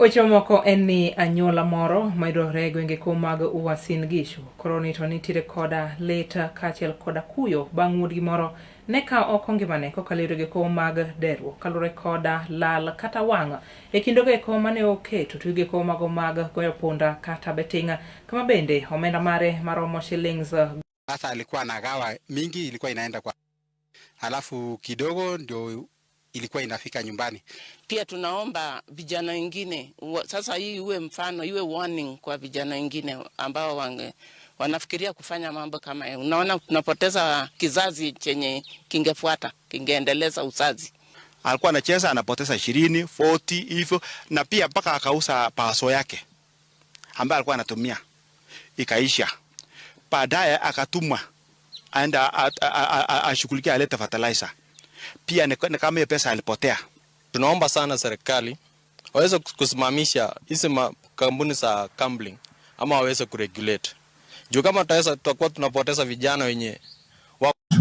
Weche mamoko en ni anyuola moro mayudore e gwenge ko mag Uasin Gishu koro ni to nitiere koda lit kaachiel koda kuyo bang' wuodgi moro ne ka oko ngimane kokalo e yorego eko mag deruok kaluwore koda lal kata wang' e kindego eko mane oketo tuke eko mago mag goyo punda kata betting kama bende omenda mare maromo shillings. Sasa alikuwa anagawa mingi, ilikuwa inaenda kwa, halafu kidogo ndio ilikuwa inafika nyumbani. Pia tunaomba vijana wengine sasa, hii iwe mfano, iwe warning kwa vijana wengine ambao wanafikiria kufanya mambo kama hayo. Unaona, tunapoteza kizazi chenye kingefuata, kingeendeleza uzazi. Alikuwa anacheza anapoteza 20, 40 hivyo, na pia mpaka akauza paso yake ambayo alikuwa anatumia ikaisha. Baadaye akatumwa aenda ashughulikie alete fertilizer. Pia ni kama hiyo pesa alipotea. Tunaomba sana serikali waweze kusimamisha hizi kampuni za gambling ama waweze kuregulate. Juu kama tutakuwa tunapoteza vijana wenye